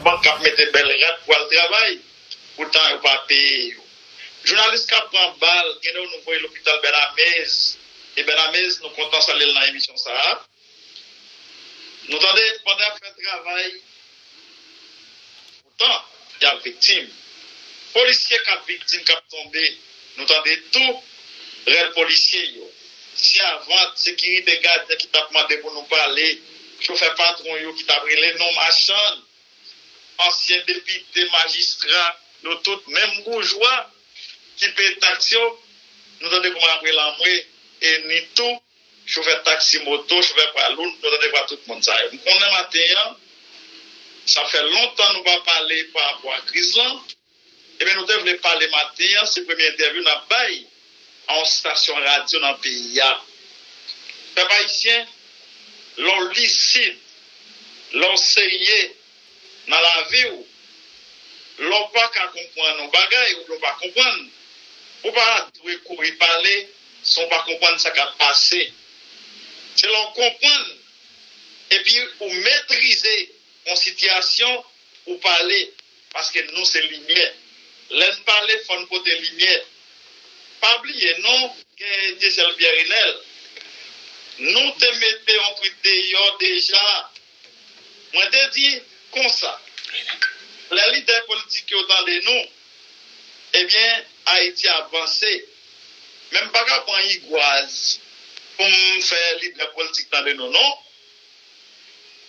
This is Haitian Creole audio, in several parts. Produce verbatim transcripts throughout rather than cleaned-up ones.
Bank k ap mete bèl rad pou al travay, poutan yo pa peye yo. Jounalis k ap pran bal, gen de yo nou voye lopital Bènamez, e Bènamez, nou kontan salye l nan emisyon sa a. Nou tande, pandan y ap fè travay, poutan, y ap viktim. Polisye k ap viktim, k ap tonbe, nou tande tou rèl polisye yo. Sèvant, sekirite, gadyen ki t ap mande pou nou pale, chofè patwon yo ki t ap rele non machann, ansyen depite, majistra, yo tout, menm boujwa ki peye taks yo, nou tande kòman y ap rele anmwe, e ni tou chofè taksi moto, chofè pwa lou, nou tande vwa tout moun sa yo. M konnen maten an, sa fè lontan nou pa pale pa rapò a kriz lan. Ebyen, nou te vle pale maten an, se premye entèvyou n ap bay a yon stasyon radyo nan peyi a. Pèp ayisyen, lè w lisid, lè w serye nan lavi w, lè w pa ka konprann yon bagay oubyen w pa konprann, ou pa dwe kouri pale san w pa konprann sa k ap pase. Se lè w konprann epi ou metrize yon sitiyasyon ou pale, paske nou se limyè. Lè n pale, fò n pote limyè. Pa bliye non, gen Dyesèl Pierre Renel, nou te mete yon twit deyò deja. Mwen te di konsa, lè lidè politik yo tande nou, ebyen, Ayiti ap vanse. Men m pa ka pran igwaz pou m fè lidè politik tande nou, non.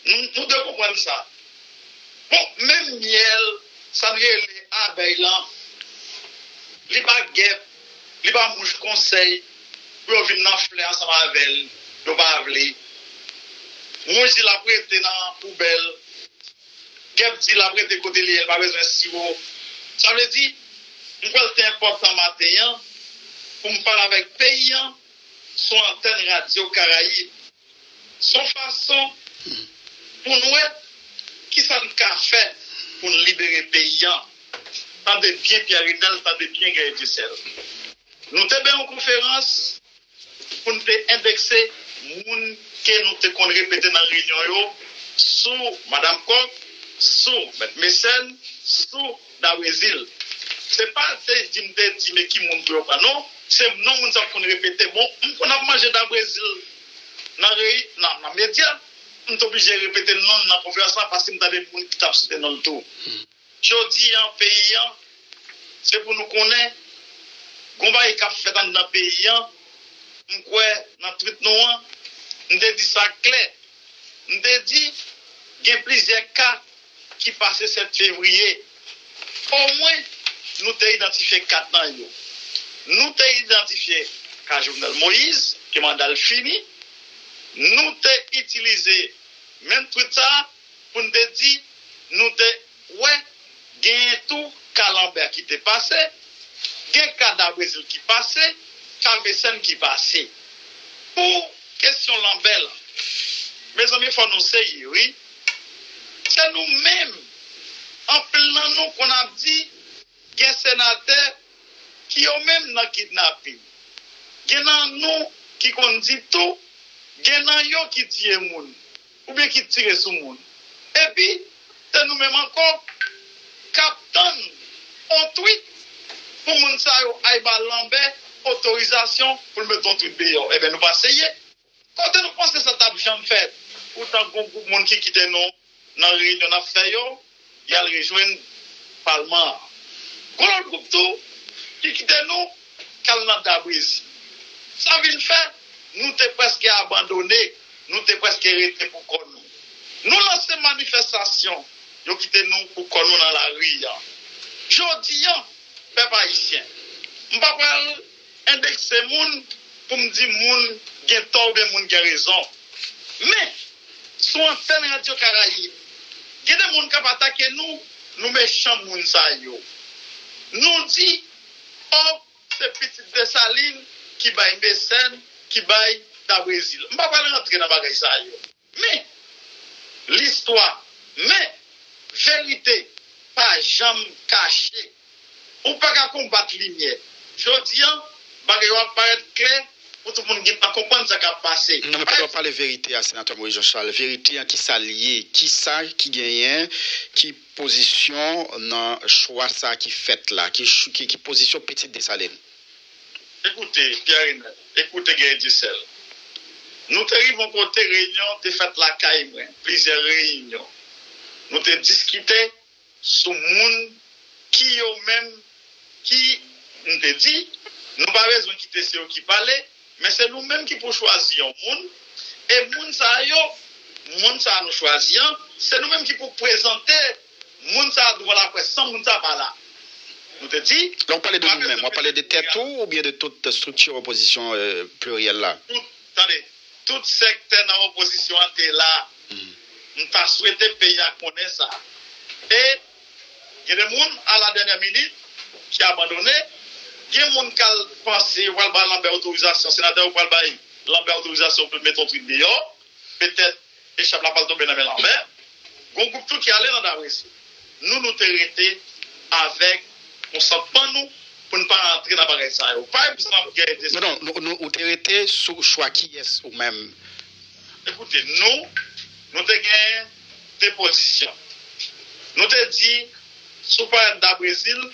Nou, nou dwe konprann sa. Bon, menm myèl, sa n rele abèy lan, li pa gèp, li pa mouch konsèy pou yo vin nan flè ansanm avè l, yo pa vle. Mouch di l ap rete nan poubèl, gèp di l ap rete kote li ye, l pa bezwen siwo. Sa vle di, m kwè l te enpòtan maten an pou m pale avèk peyi an sou antèn Radyo Karayib. Se yon fason pou n wè kisa n ka fè pou n libere peyi an. Tande byen Pierre Renel, tande byen Guerrier Dieuseul. Nou te bay yon konferans pou n te endekse moun ke nou te konn repete nan reyinyon yo sou Madanm Kòk, sou Mèt Mesèn, sou Dabrezil. Se pa te di m te di men ki moun pou yo pran, non. Se non moun sa konn repete. Bon, m konn ap manje Dabrezil nan reyi, nan, nan medya, m t oblije repete non l nan konferans lan paske m tande moun ki t ap site non l tou. Jodi an, peyi an, se pou nou konnen, gon bagay k ap fèt anndan peyi an, m kwè nan twit nou an, m te di sa klè. M te di, gen plizyè ka ki pase sèt fevriye. Omwen, nou te idantifye kat nan yo. Nou te idantifye ka Jovenel Moïse, ke manda l fini. Nou te itilize menm twit sa a pou n te di, nou te wè genyen tou ka Lanbè ki te pase, gen ka Dabrezil ki pase, ka Mesèn ki pase. Pou kesyon Lanbè lan, mezanmi, fò nou serye, wi. Se nou menm, anpil nan nou konn ap di, gen senatè ki yo menm nan kidnapin. Gen nan nou ki konn di tou, gen nan yo ki tiye moun, oubyen ki tire sou moun. Epi, se nou menm ankò k ap tann on twit pou moun sa yo al ba Lanbè otorizasyon pou l met on twit deyò. Ebyen, nou pa serye. Kote nou panse sa t ap janm fèt? Poutan, gon gwoup moun ki kite nou nan reyinyon n ap fè yo, y al rejwenn palman an. Gon lòt gwoup tou ki kite nou k al nan Dabrezil. Sa vin fè, nou te prèske abandone, nou te prèske rete pou kò nou. Nou lanse manifestasyon, yo kite nou pou kò nou nan lari a. Jodi a, pèp ayisyen, m pa pral endekse moun pou m di moun gen tò oubyen moun gen rezon. Men, sou antèn Radyo Karayib, gen de moun k ap atake nou, nou mechan moun sa yo. Nou di, o, se pitit Desalin ki bay Mesèn, ki bay Dabrezil. M pa pral rantre nan bagay sa yo. Men, listwa, men, verite pa janm kache. Ou pa ka konbat limyè. Jodi a, bagay yo ap parèt klè, pou tout moun gentan konprann sa k ap pase. Non, men pandan w ap pale verite a, Senatè Moïse Jean Charles, verite an, kisa l ye? Kisa ki genyen? Ki pozisyon nan chwa sa ki fèt la? Ki, ki, ki pozisyon pitit Desalin? Ekoute, Pierre Renel, ekoute Guerrier Dieuseul. Nou te rive yon kote, reyinyon te fèt lakay mwen, plizyè reyinyon. Nou te diskite sou moun ki yo menm ki, m te di, nou pa bezwen kite se yo ki pale, men se nou menm ki pou chwazi yon moun, e moun sa yo, moun sa nou chwazi an, se nou menm ki pou prezante moun sa a douvan laprès, san moun sa a pa la. Nou te di. Lè w pale de nou menm, w ap pale de tèt ou oubyen de tout estrikti opozisyon pliryèl la? Tout, tande, tout sektè nan opozisyon an te la. M ta swete peyi a konnen sa. E gen de moun, a la dènyè minit, ki abandone. Gen moun k al panse yo pral bay Lambert otorizasyon, senatè yo pral bay Lambert otorizasyon pou l mete yon tweet deyò. Petèt, echap la pral tonbe nan men Lambert. Gen yon gwoup tou ki ale nan Dabrezil. Nou, nou te rete avèk konsantman nou pou n pa rantre nan bagay sa yo. Pa egzanp, Guerrier Dieuseul. Non, non, nou, nou, ou te rete sou chwa kiyès ou menm? Ekoute, nou, nou te gen de pozisyon. Nou te di, si w parèt Dabrezil,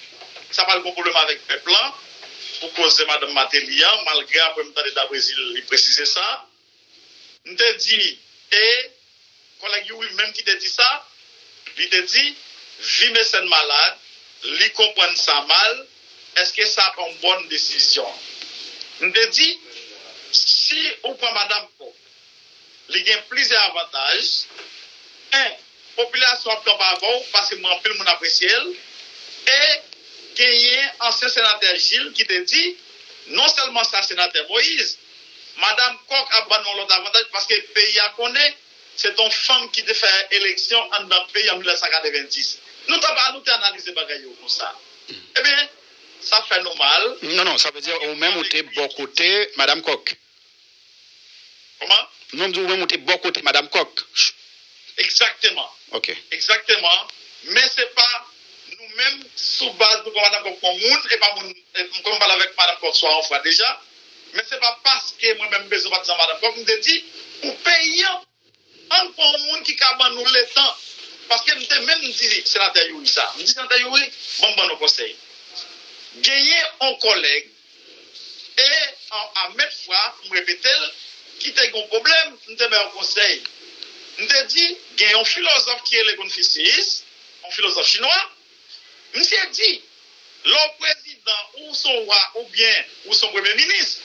sa pral gen pwoblèm avèk pèp lan, pou koze madanm Martelly an, malgre apre m tande Dabrezil, li presize sa. M te di, e kòlèg Youri menm ki te di sa, li te di, vi Mecène malad, li konprann sa mal, èske sa pa yon bòn desizyon? M te di, si ou pran madanm Kòk, li gen plizyè avantaj. En, popilasyon ap kanpe avè w, paske mwen anpil moun apresye l. E genyen ansyen senatè Gilles ki te di, non sèlman sa senatè Moïse, madanm Kòk ap ban nou yon lòt avantaj, paske peyi a konnen se t on fanm ki te fè eleksyon anndan peyi an mil nèf san katrevenndis. Nou t ap, nou te analize bagay yo konsa. Ebyen, sa fè nou mal. Non, non, sa vle di ou menm ou te bò kote madanm Kòk. Kòman? Non, m di ou menm ou te bò kote madanm Kòk. Egzakteman. Ok. Egzakteman. Men se pa nou menm sou baz nou pran madanm Kòk kon moun, e pa moun, e m konn pale avèk madanm Kòk swa yon fwa deja, men se pa paske mwen menm m bezwen patizan madanm Kòk, m te di, pou peyi an, ann pran yon moun ki ka ban nou letan. Paske m te menm di senatè Youri sa. M di, senatè Youri, ban m ban nou konsèy. Genyen yon kòlèg, e a, a mèt fwa, m repete l, ki te gen yon pwoblèm, m te bay yon konsèy. M te di, gen yon filozòf ki rele Konfisiyis, yon filozòf chinwa, misye di, lè w prezidan, ou s on wa, oubyen ou s on premye minis,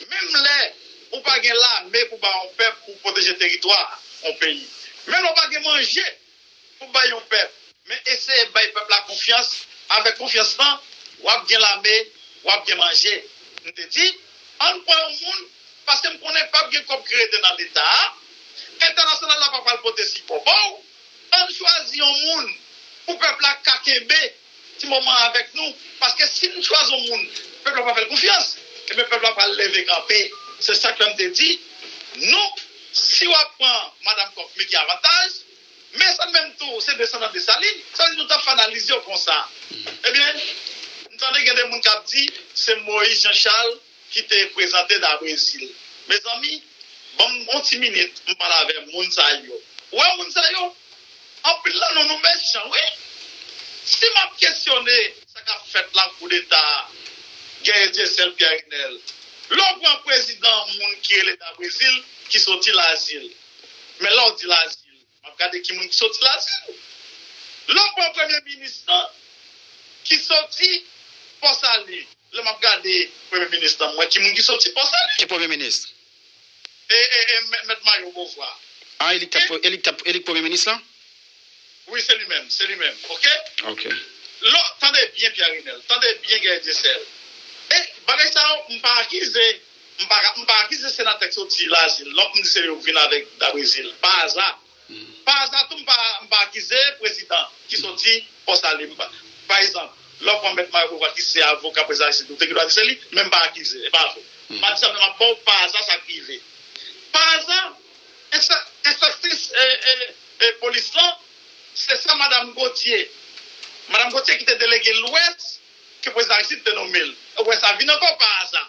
menm lè ou pa gen lame pou ba yon pèp pou pwoteje teritwa yon peyi, menm lè w pa gen manje pou bay yon pèp, men eseye bay pèp la konfyans, avèk konfyans lan, w ap gen lame, w ap gen manje. M te di, ann pran yon moun, paske m konnen p ap gen kòb ki rete nan Leta a, entènasyonal la pa pral pote sipò ba w, ann chwazi yon moun pou pèp la ka kenbe ti moman avèk nou, paske si n chwazi yon moun, pèp la pa fè l konfyans, ebyen pèp la pral leve kanpe. Se sa k fè m te di, nou, si w ap pran madanm Kòk, men ki avantaj, men sa menm tou, se desandan Desalin, sa vle di nou t ap fè analiz yo konsa. Ebyen, m tande gen de moun k ap di, se Moïse Jean Charles ki te prezante Dabrezil. Mezanmi, ban m yon ti minit, m pale avè moun sa yo. Ou wè moun sa yo? Anpil nan nou, nou mechan, wi. Si m ap kesyone sa k ap fèt la, koudeta a, Guerrier Dieuseul, Pierre Renel, lè w pran prezidan, moun ki rele Dabrezil, ki soti Lazil. Men lè w di Lazil, m ap gade ki moun ki soti Lazil. Lè w pran premye minis lan, ki soti Pòsali, lè m ap gade premye minis lan, m wè ki moun ki soti Pòsali. Ki premye minis? E, e, e, mèt, mèt Mario Beauvoir. Ah, e li k t ap, e li k t ap, e li k premye minis lan? Wi, se li menm, se li menm, oke? Oke. Lò, tande byen, Pierre Renel, tande byen, Guerrier Dieuseul. E bagay sa yo, m pa akize, m pa, m pa akize senatè k soti Lazil, non, pou m di se yo k vin avèk Dabrezil. Pa aza. Pa aza tou, m pa, m pa akize prezidan ki soti Pòsali. M pa, pa egzanp, lè w pran mèt Mario Beauvoir ki se avoka prezidan Aristide, ou te gen dwa di se li, men m pa akize, e pa vre. M pa di sa, men m ap ba w pa aza sa k rive. Pa aza, enspektris e, e, e polis lan, se sa madanm Gauthier. Madanm Gauthier ki te delege Lwès, ke prezidan Aristide te nonmen l. Ou wè sa vin ankò pa aza.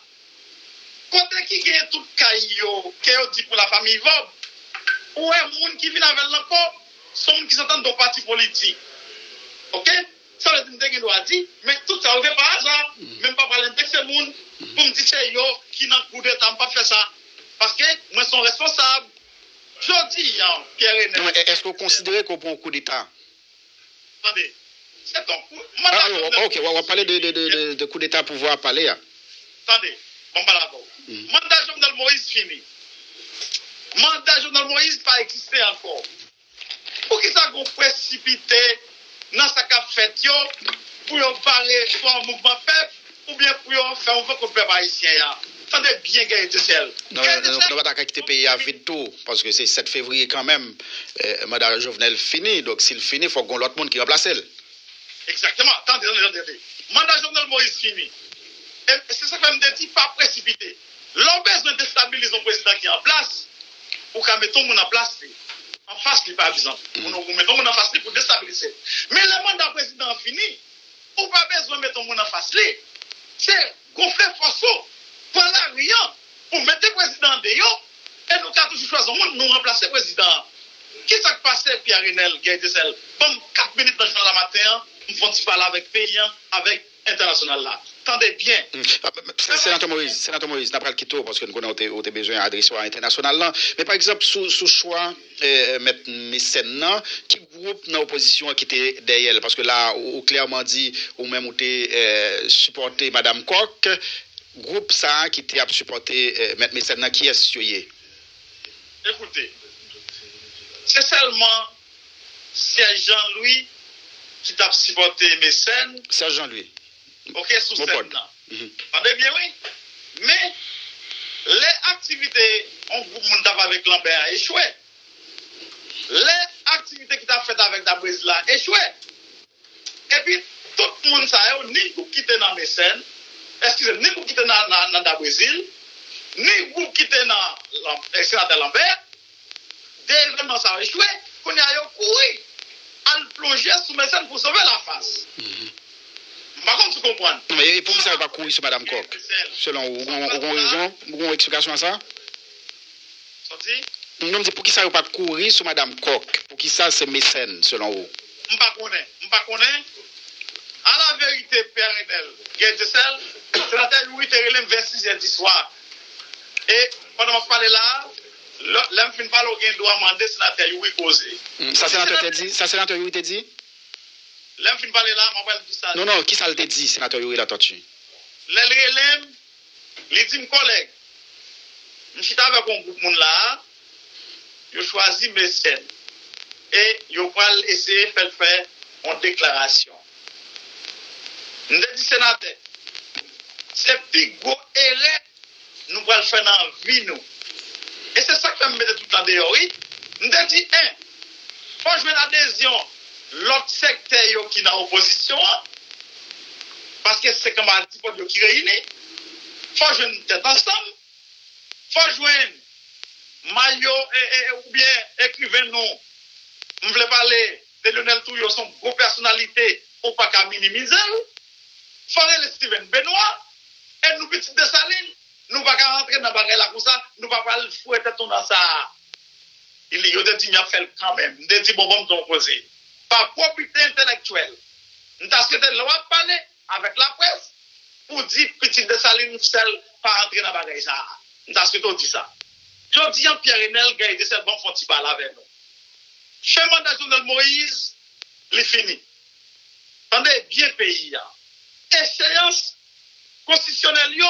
Kote ki gen tout kay yo, ke yo di pou lafanmi Vòb, ou wè moun ki vin avè l nan kò, se yon moun ki sot anndan yon pati politik. Oke? Sa vle di m te gen dwa di, men tout sa rive pa aza. Men m pa pral endekse moun pou m di se yo ki nan koudeta, m p ap fè sa. Paske mwen se yon responsab. Jodi a, Pierre Renel. Non, men èske w konsidere ke w pran yon koudeta? Tande. Se ton kou. Manda Jovenel Moïse. Ah, ok, w ap pale de, de, de, de, de koudeta pouvwa ap pale a. Tande. Bon, m pale avè w. Manda Jovenel Moïse fini. Manda Jovenel Moïse pa egziste ankò. Poukisa gon presipite nan sa k ap fèt yo pou yo bare swa yon mouvman pèp oubyen pou yo fè yon van kont pèp ayisyen an? Tande byen, Guy Etincelle. Non, Guy Etincelle, nou pa ta ka kite peyi a vid tou, paske se sèt fevriye kanmenm, eh, manda Jovenel fini. Donk, si l fini, fòk gon lòt moun ki ranplase l. Egzakteman. Tande, tande, tande, tande. Manda Jovenel Moïse fini. E se sa k fè m te di, pa presipite. Lè w bezwen destabilize yon prezidan ki an plas, ou ka mete yon moun an plas li. An fas li, pa egzanp. Ou mete yon moun an fas li pou destabilize l. Men lè manda prezidan an fini, ou pa bezwen mete yon moun an fas li. Se gonfle fòs ou, pran lari an pou mete prezidan an deyò, e nou ka toujou chwazi yon moun, nou ranplase prezidan an. Kisa k pase, Pierre Renel, Guy Etincelle? Ban m kat minit nan jounaladmaten an, m fè yon ti pale avèk peyi an, avèk entènasyonal la. Tande byen. Senatè Moïse, Senatè Moïse, n ap pral kite w paske n konnen w te, w te bezwen adrese w a entènasyonal lan. Men pa egzanp, sou, sou chwa, eh, mèt Mecène nan, ki gwoup nan opozisyon an ki te dèyè l? Paske la, ou, ou klèman di, ou menm ou te, eh, sipòte Madam Kòk. Gwoup sa a ki te ap sipòte, eh, mèt Mecène nan, kiyès yo ye? Ekoute, se sèlman Serge Jean Louis ki t ap sipòte Mecène. Serge Jean Louis. Oke, sou sèn nan. Tande byen, wi. Men, lè aktivite yon gwoup moun t ap avèk Lambert a echwe, lè aktivite ki t ap fèt avèk Dabrezil la echwe, epi tout moun sa yo, ni gwoup ki te nan Mecène, eskize m, ni gwoup ki te nan, nan, nan Dabrezil, ni gwoup ki te nan, nan, eh, Senatè Lambert, de evènman sa yo echwe, kounye a yo kouri al plonje sou Mecène pou sove lafas. M pa konn si w konprann. E, e poukisa yo pa kouri sou Madam Kòk? Selon ou, ou gon, ou gon rezon, ou gon eksplikasyon a sa? Sa w di? Non, m di poukisa yo pa kouri sou Madam Kòk? Poukisa se Mecène, selon ou? M pa konnen. M pa konnen. A la verite, Pierre Renel, Guy Etincelle, Senatè Youri te rele m vè sizè di swa. E pandan m ap pale la a, lè, lè m fin pale, w gen dwa mande Senatè Youri koze. Hmm, sa senatè te di? Sa senatè Youri te di? Lè m fin pale la a, m ap pral di sa. Non, non, kisa l te di, Senatè Youri Latortue? Lè l rele m, li di m, kòlèg, m chita avèk yon gwoup moun la a, yo chwazi Mecène. E yo pral eseye fè l fè yon deklarasyon. M te di, senatè, se pi gwo erè nou pral fè nan vi nou. E se sa k fè m mete tout lan deyò, wi. M te di, en, fò jwenn adezyon lòt sektè yo ki nan opozisyon an, paske se kanmarad Dipòl yo ki reyini. Fò jwenn tèt ansanm. Fò jwenn mayo, e, e, oubyen ekriven nou. M vle pale de Lionel Trouillot, se yon gwo pèsonalite, ou pa ka minimize l. Fò rele Steven Benoît, e nou pitit Desalin, nou pa ka rantre nan bagay la konsa, nou pa pral foure tèt nou nan sa a. Li, yo te di m y ap fè l kanmenm. M te di, bon, ban m di w yon koze. Pa pwobite entèlektyèl. M ta swete lè w ap pale avèk laprès pou di pitit Desalin sèl pa rantre nan bagay sa a. M ta swete w di sa. Jodi a, Pierre Renel, Guy Etincelle, ban m fè yon ti pale avè nou. Fen manda Jovenel Moïse, li fini. Tande byen peyi a. Echeyans konstitisyonèl yo,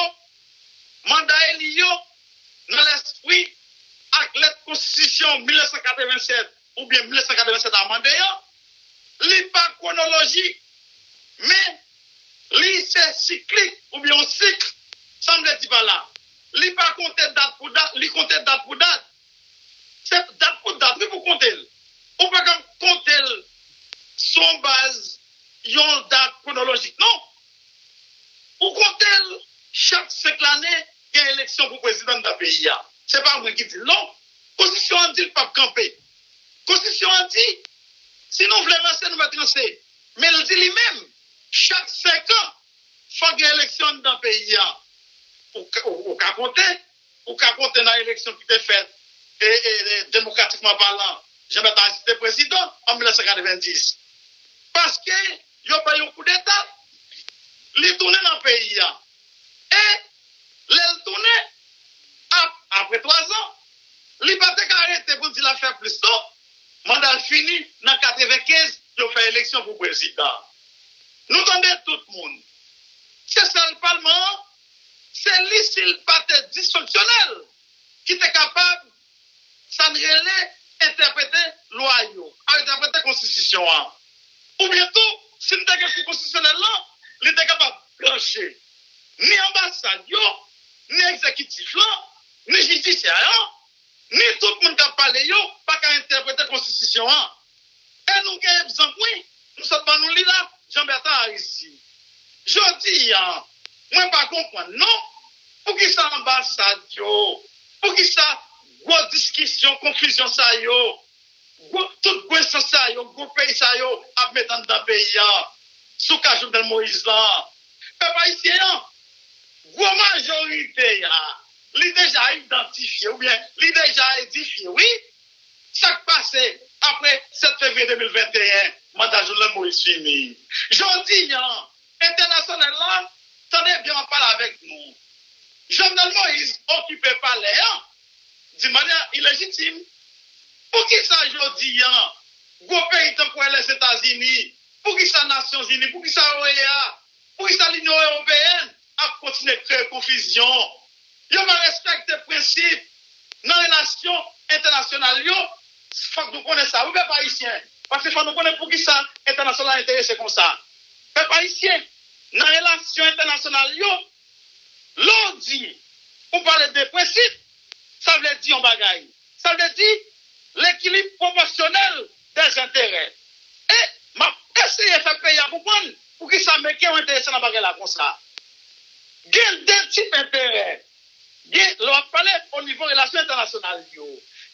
manda eli yo, nan lespri ak lèt konstitisyon mil nèf san katreven sèt oubyen mil nèf san katreven sèt amande an, li pa kwonolojik, men li se siklik oubyen yon sik. Sa m vle di pa la? Li pa konte dat pou dat, li konte dat pou dat. Se dat pou dat, wi, pou konte l. Ou pa ka konte l sou yon baz, yon dat kwonolojik, non. Ou konte l, chak senk lane, gen eleksyon pou prezidan nan peyi a. Se pa mwen ki di l, non. Konstitisyon an di l p ap kanpe. Konstitisyon an di, si nou vle ranse, nou mèt ranse. Men l di li menm, chak senk an, fòk gen eleksyon anndan peyi a. ou, ou, ou ka konte, ou ka konte nan eleksyon ki te fèt e, e, e, demokratikman palan, Jean Bertrand Aristide te prezidan an mil nèf san katrevenndis. Paske yo fè yon koudeta, li tounen nan peyi a. E lè l tounen, ap, apre twazan, li pa te ka rete pou l di l ap fè plis non. Manda l fini, nan katrevenkenz, yo fè eleksyon pou prezidan. Nou tande tout moun. Se sèl palman an, se li, si l pa te disfonksyonèl, ki te kapab, sa n rele, entèprete lwa yo, a entèprete konstitisyon an. Oubyen tou, si n te gen kou konstitisyonèl lan, li te kapab tranche. Ni anbasad yo, ni egzekitif lan, ni jidisyè an, ni tout moun k ap pale yo pa ka entèprete konstitisyon an. E nou gen egzanp, wi. M sot ban nou li la, Jean Bertrand Aristide. Jodi a, mwen pa konprann non, poukisa anbasad yo, poukisa gwo diskisyon, konfizyon sa yo, gwo, tout gwo enstans sa yo, gwo peyi sa yo ap met anndan peyi a, sou ka Jovenel Moïse lan. Pèp ayisyen an, gwo majorite a, li deja idantifye, oubyen li deja edifye, wi. Sa k pase apre sèt fevriye de mil venteyen, manda Jovenel Moïse fini. Jodi a, entènasyonal la, tande byen, m ap pale avèk nou. Jovenel Moïse okipe palè a di manyè ilejitim. Poukisa jodi a, gwo peyi tankou Lèzetazini, poukisa Nasyonzini, poukisa O E A, poukisa Linyon Ewopeyèn ap kontinye kreye konfizyon? Yo pa respekte prensip nan relasyon entènasyonal yo. Fòk nou konnen sa, wi, pèp ayisyen. Paske fòk nou konnen poukisa entènasyonal la enterese konsa. Pèp ayisyen, nan relasyon entènasyonal yo, lè w di, ou pale de prensip, sa vle di yon bagay. Sa vle di lekilib pwopòsyonèl dèzenterè. E m ap eseye fè peyi a konprann poukisa Meriken yo enterese nan bagay la konsa. Gen de tip enterè. Gen, lè w ap pale o nivo relasyon entènasyonal yo,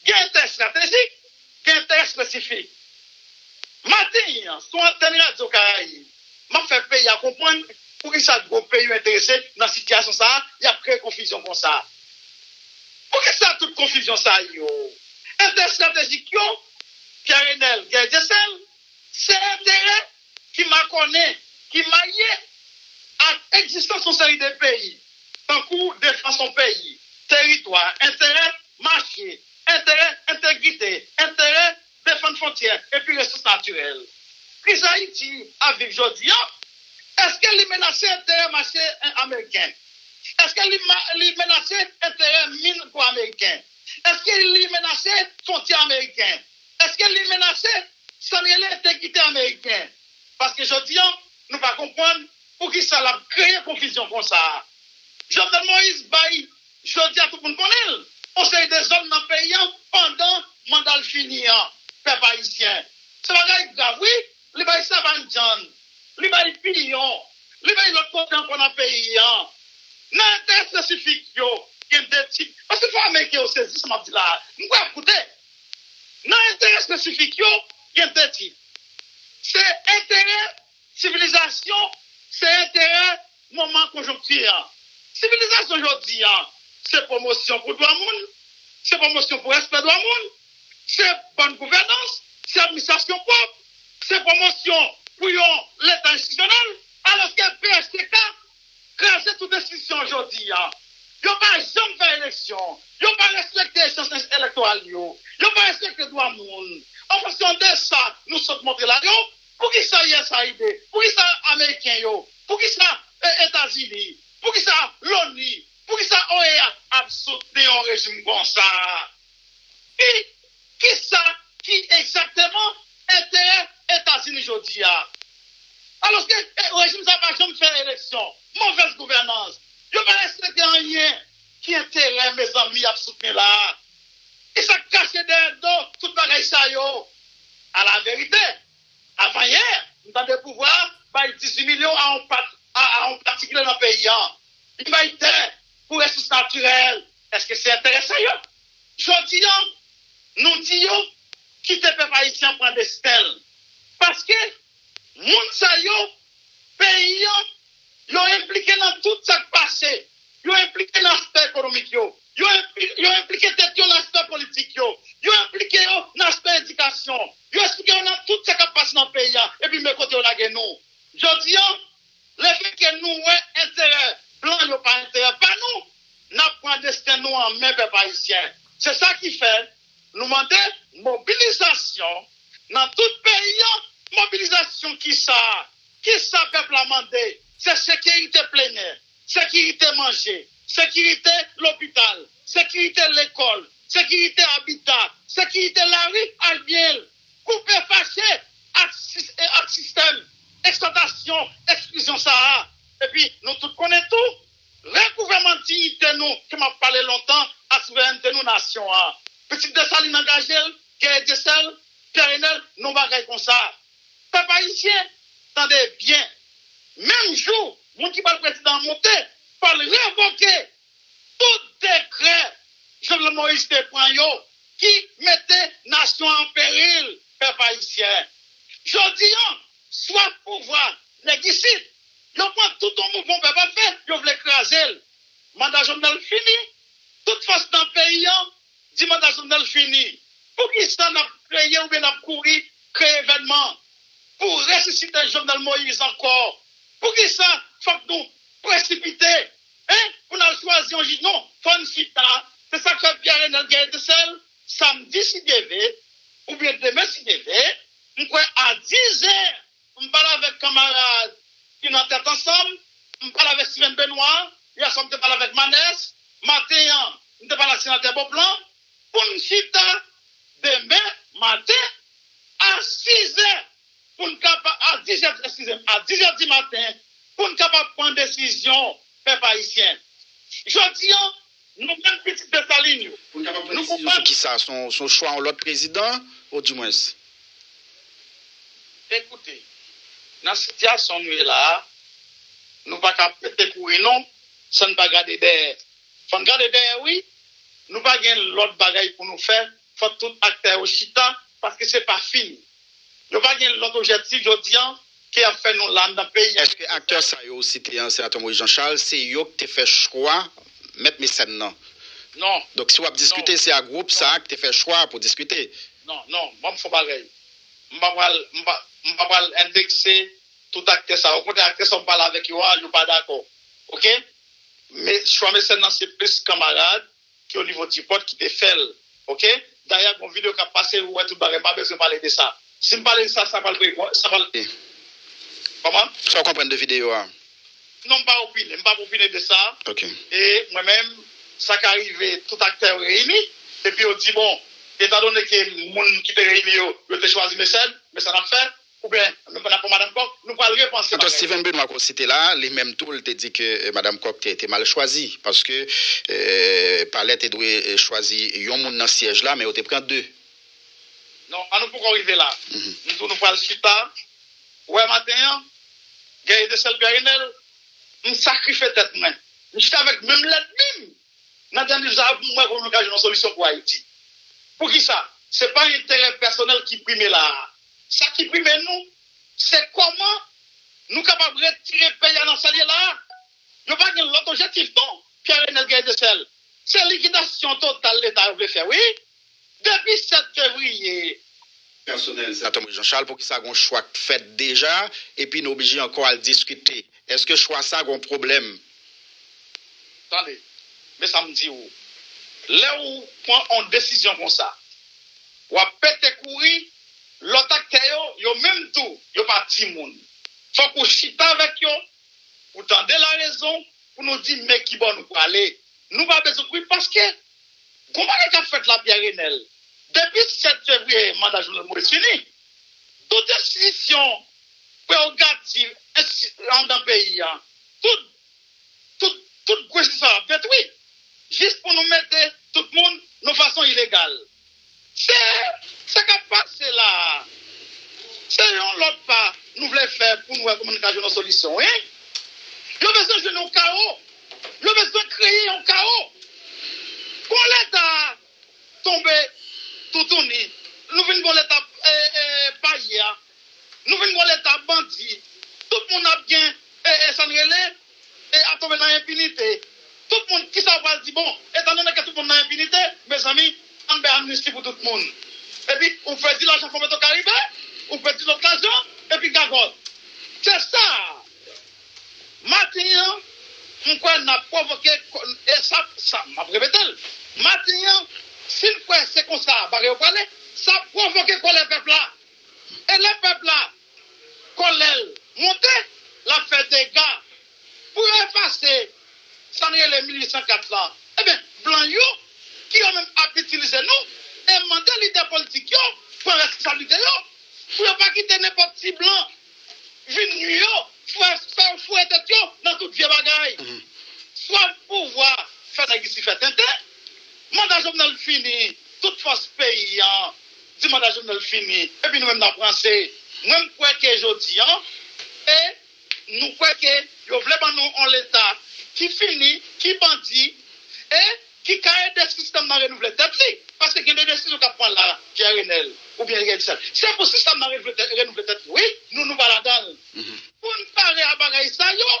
gen enterè estratejik, gen enterè espesifik. Maten an, sou antèn Radyo Karayib, m ap fè peyi a konprann poukisa gwo peyi yo enterese nan sitiyasyon sa a, y ap kreye konfizyon konsa. Poukisa tout konfizyon sa yo? Enterè estratejik yo, Pierre Renel Guerrier Dieuseul, se enterè ki makònen, ki marye ak egzistans yon seri de peyi, tankou defans yon peyi, teritwa, enterè mache, enterè entegrite, enterè defann fwontyè epi resous natirèl. Kriz Ayiti ap viv jodi a, èske li menase enterè mache ameriken? Èske li, ma- li menase enterè min pou ameriken? Èske li menase fwontyè ameriken? Èske li menase sa n rele entegrite ameriken? Paske jodi a, nou pa konprann poukisa l ap kreye konfizyon konsa. Jovenel Moïse bay, jodi a tout moun konnen l, yon seri de zòn nan peyi a pandan manda l fini an, pèp ayisyen. Se bagay grav, wi. Li bay Savann John, li bay Piyon, li bay lòt kote ankò nan peyi a. Nan enterè espesifik yo, gen de tip. Paske fò ameriken yo sezi sa m ap di la a. M kwè y ap koute. Nan enterè espesifik yo, gen de tip. Se enterè sivilizasyon, se enterè moman konjonkti an. Sivilizasyon jodi a, se pwomosyon pou dwa moun, se pwomosyon pou respè dwa moun, se bòn gouvènans, se administrasyon pwòp, se pwomosyon pou yon leta enstitisyonèl, alòske P H T K kraze tout enstitisyon jodi a. Yo pa janm fè eleksyon, yo pa respekte echanj elektoral yo, yo pa respekte dwa moun. An fonksyon de sa nou sot montre la yo, poukisa U S A I D, poukisa ameriken yo, poukisa eh, Etazini, poukisa loni, poukisa O E A ap soutni yon rejim konsa? Ki, kisa ki egzakteman enterè Etazini jodi a? Alòske eh, rejim sa pa janm fè eleksyon, movèz gouvènans, yo pa respekte anyen. Ki enterè, mezanmi, y ap soutni la a? Kisa k kache dèyè do tout bagay sa yo? Alaverite, avanyè, m tande pouvwa a bay dizuit milyon a yon pa- a, a yon patikilye nan peyi a. Li bay tè pou resous natirèl. Èske se enterè sa yo? Jodi a, nou di yo kite pèp ayisyen an pran desten l. Paske moun sa yo, peyi a, yo enplike nan tout sa k pase. Yo enplike nan aspè ekonomik yo. Yo enpli- yo enplike tèt yo nan aspè politik yo. Yo enplike yo nan aspè edikasyon. Yo esplike yo nan tout sa k ap pase nan peyi a. Epi men kote yo lage nou. Jodi a, lefètke nou wè enterè blan yo pa enterè pa nou, n ap pran desten nou an men, pèp ayisyen. Se sa ki fè nou mande mobilizasyon nan tout peyi a. Mobilizasyon kisa? Kisa pèp la mande? Se sekirite plenè, sekirite manje, sekirite lopital, sekirite lekòl, sekirite abita, sekirite lari ak byen. Koupe fache ak sis- e ak sistèm eksplwatasyon, eksklizyon sa a. Epi nou tout konnen tou, regouvèman diyite nou ke m ap pale lontan ak souverènte nou nasyon an. Pitit Desalin angaje l, Guerrier Dieuseul, Pierre Renel, nan bagay konsa. Pèp ayisyen, tande byen. Menm jou, moun ki pral prezidan an monte, pral revoke tout dekrè Jovenel Moïse te pran yo ki mete nasyon an an peril, pèp ayisyen. Jodi a, swaf pouvwa, nèg isit, yo pran tout yon mouvman pèp ap fè, yo vle kraze l. Manda Jovenel fini, tout fòs nan peyi a di manda Jovenel fini. Poukisa n ap kreye oubyen n ap kouri kreye evènman pou resisite Jovenel Moïse ankò? Poukisa fòk nou presipite, en, pou n al chwazi yon jij? Non, fò n chita. Se sa k fè Pierre Renel gen etensèl samdi si Dye vle, oubyen demen si Dye vle, m kwè a dizè, m pale avèk kanmarad ki nan Tèt Ansanm, m pale avèk Steven Benoît, yèswa m te pale avèk Manès, maten an, m te pale ak senatè Beauplan, pou n chita demen maten a sizè, pou n kapab, a dizè, eskize m, a dizè di maten, pou n kapab pran desizyon, pèp ayisyen. Jodi a, nou menm pitit Desalin yo, nou koupab. Sou kisa? Se yon, se yon chwa yon lòt prezidan, ou dimwens? Ekoute, nan sitiyasyon nou ye la a, nou pa ka pete kouri non, san n pa gade dèyè. Fò n gade dèyè, wi. Nou pa gen lòt bagay pou nou fè. Fò tout aktè yo chita, paske se pa fini. Yo pa gen lòt objektif jodi a ke y ap fè nou la anndan peyi a. Èske aktè sa yo ou site an, Senatè Moïse Jean Charles, se yo ki te fè chwa mèt Mesèn nan? Non. Donk, si w ap diskite, se a gwoup sa a ki te fè chwa pou diskite? Non, non, ban m fè yon bagay. M pa pral, m pa, m pa pral endekse tout aktè sa yo. Okontrè, aktè sa yo m pale avèk yo a, yo pa dakò. Oke? Men, chwa Mesèn nan, se plis kanmarad ki o nivo Dipòt ki te fè l. Oke? Dayè, gon videyo k ap pase, ou wè tout bagay. M pa bezwen pale de sa. Si m pale de sa, sa pral pre-, sa pral. Kòman? Sa w konprann de videyo a? Non, m pa opine. M p ap opine de sa. Oke. E mwen menm, sa ka rive, tout aktè yo reyini, epi yo di, bon, etandone ke moun ki te reyini yo, yo te chwazi Mesèn, men sa n ap fè, oubyen, menm pandan pou Madanm Kòk, nou pral repanse bagay yo. Steven Benoît ke w site la, li menm tou, li te di ke, eh, Madanm Kòk te, te mal chwazi, paske, eh, Palè te dwe, eh, chwazi yon moun nan syèj la, men yo te pran de. Non, an nou poko rive la. M di w nou pral chita. Ou wè maten an, Guerrier Dieuseul, Pierre Renel, m sakrifye tèt mwen. M chita avèk menm lènmi m nan dènye jou sa a pou m wè kòman nou ka jwenn yon solisyon pou Ayiti. Poukisa? Se pa enterè pèsonèl ki prime la a. Sa ki prime nou, se kòman nou kapab retire peyi a nan sa l ye la a. Yo pa gen lòt objektif non, Pierre Renel, Guerrier Dieuseul. Se likidasyon total Leta yo vle fè, wi. Depi sèt fevriye. Pèsonèl, Senatè Moïse Jean Charles, poukisa gon chwa k fèt deja, epi nou oblije ankò al diskite? Èske chwa sa gon pwoblèm? Tande, men sa m di w. Lè ou pran yon desizyon konsa, w ap pete kouri, lòt aktè yo, yo menm tou, yo pa timoun. Fòk ou chita avèk yo, pou tande larezon, pou nou di men ki bò nou prale. Nou pa bezwen kouri paske gon bagay k ap fèt la, Pierre Renel. Depi sèt fevriye, manda Jovenel Moïse fini, tout enstitisyon, prerogativ, ensti-, anndan peyi a, tout, tout, tout gwo enstitisyon ap detwi. Jis pou nou mete tout moun nan fason ilegal. Se sa k ap pase la a. Se yon lòt pa nou vle fè pou nou wè kòman nou ka jwenn yon solisyon, wi. Yo bezwen jwenn yon kawo. Yo bezwen kreye yon kawo. Kon Leta tonbe toutouni, nou vin gon Leta, e, e, paye a. Nou vin gon Leta bandi. Tout moun ap gen, e, e, sa n rele, e, ap tonbe nan enpinite. Tout moun, kisa w pral di? Bon, etandone ke tout moun nan enpinite, mezanmi, ann bay amnisti pou tout moun. Epi, ou pèdi lajan Fon Petro Karibe, ou pèdi lòt lajan, epi gagòt. Se sa! Maten an, m kwè n ap pwovoke, e sa, sa, m ap repete l. Maten an, si n kwè se konsa bagay yo prale, sa ap pwovoke kòlè pèp la. E lè pèp la, kòlè l monte, l ap fè dega. Pou yo efase sa n rele mil uit san kat lan, ebyen, blan yo, ki yo menm ap itilize nou, e mande lidè politik yo pran responsablite yo, pou yo pa kite nenpòt ti blan vin nwi yo, fè, fè yo foure tèt yo nan tout vye bagay. Swaf pouvwa fè nèg isi fè tenten. Manda Jovenel fini, tout fòs peyi an di manda Jovenel fini, epi nou menm n ap ranse. Mwen, m kwè ke jodi an, e nou kwè ke yo vle ban nou yon leta ki fini, ki bandi, e ki ka ede sistèm nan renouvle tèt li. Paske gen de desizyon k ap pran la, Pierre Renel, oubyen Riel Michel. Se pou sistèm nan renouvle tèt, renouvle tèt li, wi. Nou, nou pa ladan l. Pou n pare a bagay sa yo,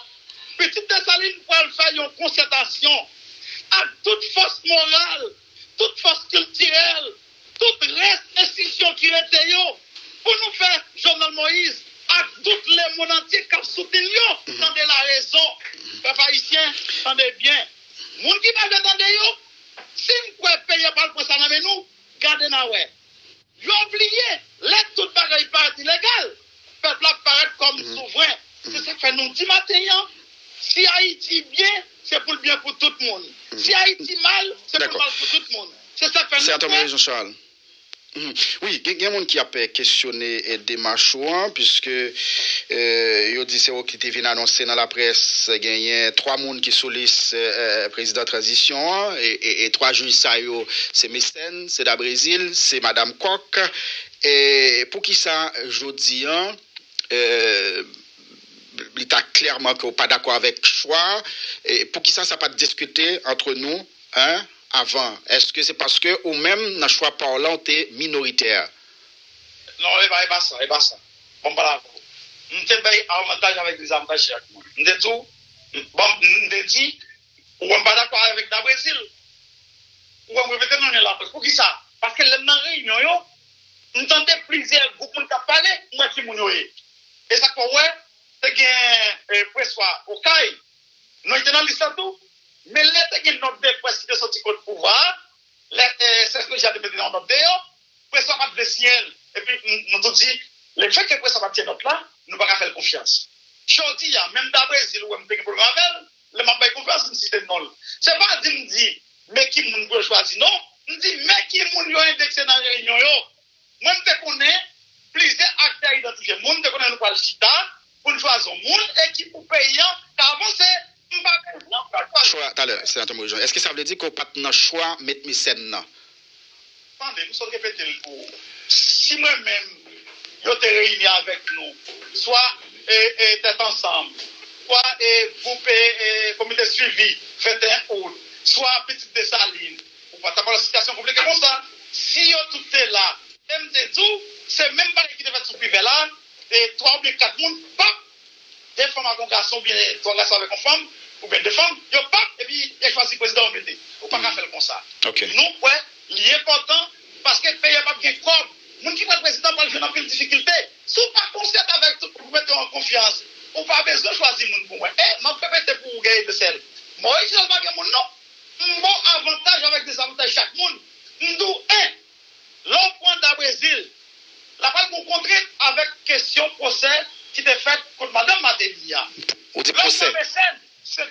Pitit Desalin pral fè yon konsètasyon ak tout fòs moral, tout fòs kiltirèl, tout rès enstitisyon ki rete yo, pou nou fè Jovenel Moïse ak tout lemonn antye k ap soutni l yo tande larezon. Pèp ayisyen, tande byen. Moun ki pa vle tande yo, si n kwè peyi a pral pran sa nan men nou, gade n a wè. Yo bliye, lè tout bagay parèt ilegal, pèp la parèt kòm souvren. Se sa k fè nou di maten an, si Ayiti byen, se pou l byen pou tout moun. Si Ayiti mal, se pou l mal pou tout moun. Se sa k fè nou kwè. Wi, gen, gen moun ki ap, eh, kesyone, eh, demach ou an, piske, eh, yo di se ou ki te vin anonse nan laprès, eh, genyen twa moun ki sou lis, eh, eh, prezidan tranzisyon an, e, e, e twa jij sa yo, se Mécène, se Dabrezil, se Madam Kòk. E poukisa jodi an, eh, li ta klèman ke w pa dakò avèk chwa, e poukisa sa pa t diskite antre nou, en, avan? Èske se paske ou menm, nan chwa pa w lan, w te minoritè? Non, e pa, e pa sa, e pa sa. Bon, m pale avè w. M te bay avantaj avèk dezavantaj chak moun. M te di w, bon, m te di, ou wè m pa dakò avèk Dabrezil. Ou wè m repete non l la. Poukisa? Paske lè m nan reyinyon yo, m tande plizyè gwoup moun k ap pale, m wè ki moun yo ye. E sa k fè w wè, te gen, eh, Preswa Okay, non, li te nan lis la tou. Men lè te gen nòt de près ki te soti kont pouvwa a, lè, eh, C S P J a te mete yon nòt deyò, Preswa pa t vle siyen l. Epi, n-, nou tout di, lefètke Preswa pa t siyen nòt la, nou pa ka fè l konfyans. Jodi a, menm Dabrezil, ou wè m te gen pwoblèm avè l, lè m ap bay konfyans, m site non l. Se pa di m di, men ki moun pou yo chwazi, non. M di, men ki moun yo endekse nan reyinyon yo. Mwen, m te konnen plizyè aktè idantifye moun, m te konnen nou pral chita pou n chwazi yon moun e ki pou peyi an ka avanse. M pa bezwen pral chwazi. Chwa, talè, Senatè Moïse Jean, èske sa vle di ke w pa t nan chwa met Mécène nan? Tande, m sot repete l pou ou. Si mwen menm, yo te reyini avèk nou, swa, e, e, Tèt Ansanm, swa, e, gwoup, e, e, komite swivi venteyen out, swa Pitit Desalin, ou pa t ap pran sitiyasyon konplike konsa. Si yo tout te la, e m te di w, se menm bagay ki te fèt sou Privè la, e twa oubyen kat moun p ap, de fanm ak yon gason, oubyen twa gason avèk yon fanm, oubyen de fanm, yo p ap, epi yo chwazi prezidan yo mete. Ou pa ka fè l konsa. Nou kwè li enpòtan, paske peyi a p ap gen kòb. Moun ki pral prezidan pral jwenn anpil difikilte. Si w pa konsyant avèk tout moun pou mete w an konfyans, ou pa bezwen chwazi moun pou mwen. E m ap repete pou ou, Guerrier de Sèl. Moïse Jean pa gen moun, non. M ba w avantaj avèk dezavantaj chak moun. M di w, en, lè w pran Dabrezil, l ap al gon kontrent avèk kesyon pwosè ki te fèt kont madanm Martelly a. Ou di pwosè.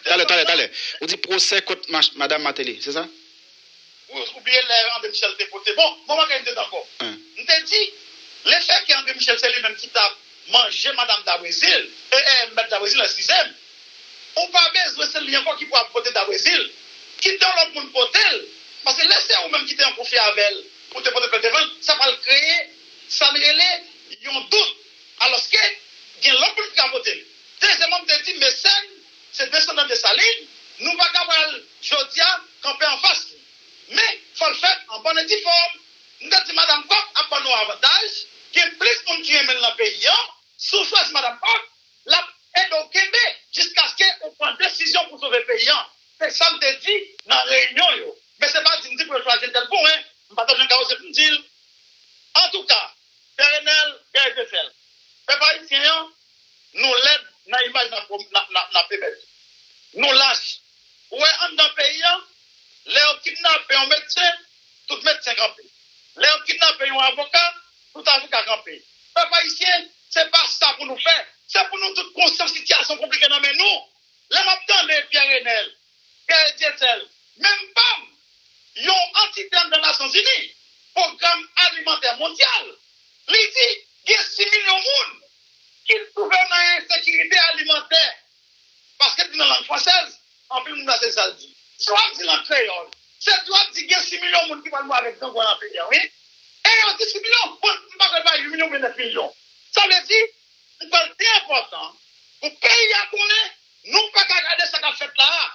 Talè, talè, talè. Ou di pwosè kont mach-, madanm Martelly, se sa? Ou, ou bliye lè André Michel te pote. Bon, bon bagay m te di ankò. M te di, lefètke André Michel se li menm ki t ap manje madanm Dabrezil, e, e, mèt Dabrezil, eskize m, ou pa bezwen se li ankò ki pou ap pote Dabrezil. Kite yon lòt moun pote l. Paske lè se ou menm ki te an konfli avè l, ou te pote plent devan l, sa pral kreye sa n rele yon dout. Alòske, gen lòt moun ki ka pote l. Dezyèmman, m te di, Mécène, se desandan Desalin, nou pa ka pral, jodi a, kanpe anfas li. Men, fò l fèt an bòn e di fòm. M te di, Madanm Kòk ap ban nou avantaj, gen plis moun ki renmen l nan peyi an. Si w chwazi Madanm Kòk, l ap ede w kenbe jiskaske ou pran desizyon pou sove peyi an. Se sa m te di nan reyinyon yo. Men se pa di m di pou yo chwazi entèl pou mwen. M pa t ap janm ka oze pou m di l. Antouka, Pierre Renel, Guerrier Dieuseul, pèp ayisyen an, nou lèd nan imaj n ap, n ap, n ap, n ap emèt. Nou lach. Ou wè anndan peyi a, lè yo kidnape yon medsen, tout medsen kanpe. Lè yo kidnape yon avoka, tout avoka kanpe. Pèp ayisyen, se pa sa pou nou fè. Se pou nou tout konsyans sitiyasyon konplike nan men nou. Lè m ap tande Pierre Renel, Guerrier Dieuseul, menm pa m, yon antite anndan Nasyonzini, Pwogram Alimantè Mondyal, li di gen sis milyon moun ki twouve yo nan ensekirite alimantè. Paske l di nan lang fransèz, anpil moun pa sezi sa l di. Si w ap di l an kreyòl, se di w ap di gen sis milyon moun ki pral mouri avèk grangou nan peyi a, wi. E yo di sis milyon, bon, m pa kwè l pa uit milyon oubyen nèf milyon. Sa vle di, li pral pi enpòtan pou peyi a konnen nou pa ka gade sa k ap fèt la a.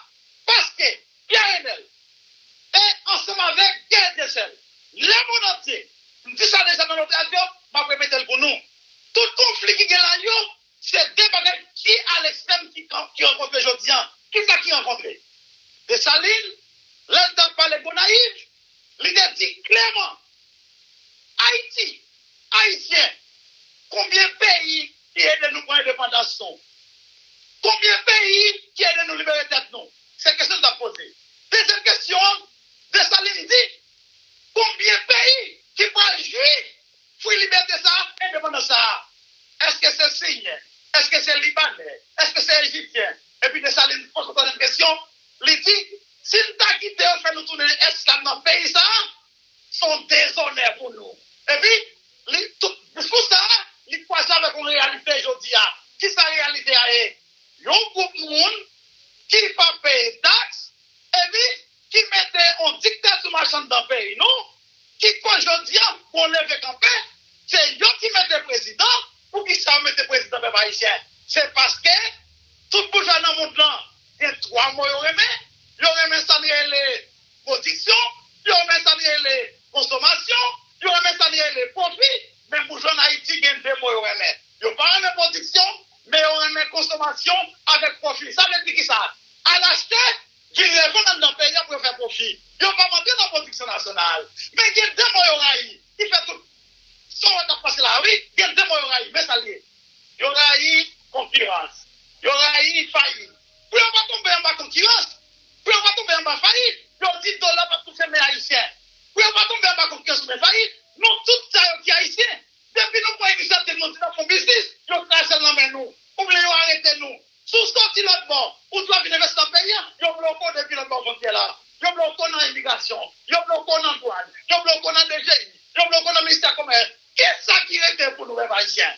Paske Pierre Renel e ansanm avèk Guerrier Dieuseul, lemond antye, m di sa deja nan lòt radyo, m ap repete l pou nou. Tout konfli ki gen la yo, se de bagay ki a lekstrèm ki, ki rankontre jodi a. Kisa ki rankontre? Desalin, lè l t ap pale Gonayiv, li te di klèman, Ayiti, Ayisyen, konbyen peyi ki ede nou pran endepandans nou? Konbyen peyi ki ede nou libere tèt nou? Se kesyon l t ap poze. Dezyèm kesyon an, Desalin di, konbyen peyi ki pral jwi fwi libète sa a, endepandans sa a? Èske se Siryen? Èske se Libanè? Èske se Ejiptyen? Epi Desalin poze yon twazyèm kesyon, li di, si n ta kite yo fè nou tounen esklav nan peyi sa a, se yon dezonè pou nou. Epi, li, tout diskou sa a, li kwaze avèk yon reyalite jodi a. Kisa reyalite a ye? Yon gwoup moun ki pa peye taks, epi ki mete yon diktati machann nan peyi nou, ki koz jodi a, pou leve kanpe, se yo ki mete prezidan. Poukisa yo mete prezidan, pèp ayisyen? Se paske tout boujwa nan mond lan gen twa mo yo renmen. Yo renmen sa n rele pwodiksyon, yo renmen sa n rele konsomasyon, yo renmen sa n rele pwofi. Men boujwa ann Ayiti gen de mo yo renmen. Yo pa renmen pwodiksyon, men yo renmen konsomasyon avèk pwofi. Sa vle di kisa? Al achte, vin revann anndan peyi a pou yo fè pwofi. Yo p ap antre nan pwodiksyon nasyonal. Men gen de mo yo rayi, ki fè tout sa w wè k ap pase la a, wi, gen de mo yo rayi, men sa l ye. Yo rayi konkirans. Yo rayi fayit. Pou yo pa tonbe anba konkirans, pou yo pa tonbe anba fayit, yo di dola p ap touche men ayisyen. Pou yo pa tonbe anba konkirans oubyen fayit, nou tout sa yo ki ayisyen, depi nou pran inisyativ nou di n ap fè yon biznis, yo kraze l nan men nou, oubyen yo arete nou. Si w soti lòt bò, ou di w ap vin envesti nan peyi a, yo bloke w depi lòt bò fwontyè la. Yo bloke w nan imigrasyon, yo bloke w nan dwàn, yo bloke w nan D G I, yo bloke w nan ministè komès. Kisa ki rete pou nou, pèp ayisyen?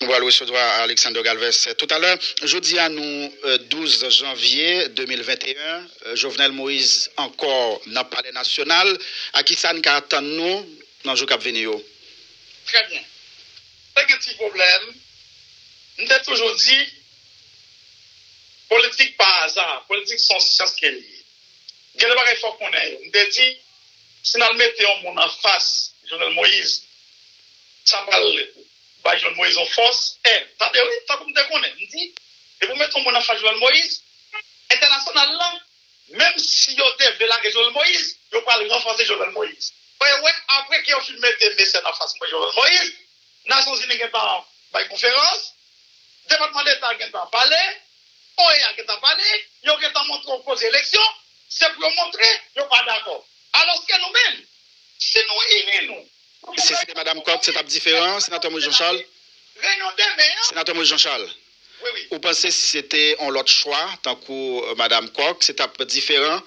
Nou pral resevwa Alexander Galvez toutalè. Jodi a nou, euh, douz janvye de mil venteyen, euh, Jovenel Moïse ankò nan Palè Nasyonal. A kisa n ka atann nou nan jou k ap vini yo? Trè byen. Te gen ti pwoblèm. M te toujou di, politik pa aza, politik se yon syans ke l ye. Gen de bagay fò w konnen yo. M te di, si n al mete yon moun anfas Jovenel Moïse, sa pral bay Jovenel Moïse yon fòs. E, tande wi, tankou m te konnen, m di, depi w mete yon moun anfas Jovenel Moïse, entènasyonal lan, menm si yo te vle lage Jovenel Moïse, yo pral ranfòse Jovenel Moïse. Paske, wè, apre ke yo fin mete mesye anfas mwen Jovenel Moïse, Nasyonzini gentan bay konferans, Depatman Deta gentan pale, O E A gentan pale, yo gentan montre yo koze eleksyon, se pou yo montre yo pa dakò. Alòske nou menm, si nou ini nou, Si se te Madanm Coq, se t ap diferan, Senatè Moïse Jean Charles? Reyinyon demen an. Senatè Moïse Jean Charles, wi, wi. Ou panse si se te yon lòt chwa, tankou, euh, Madanm Coq, se t ap diferan?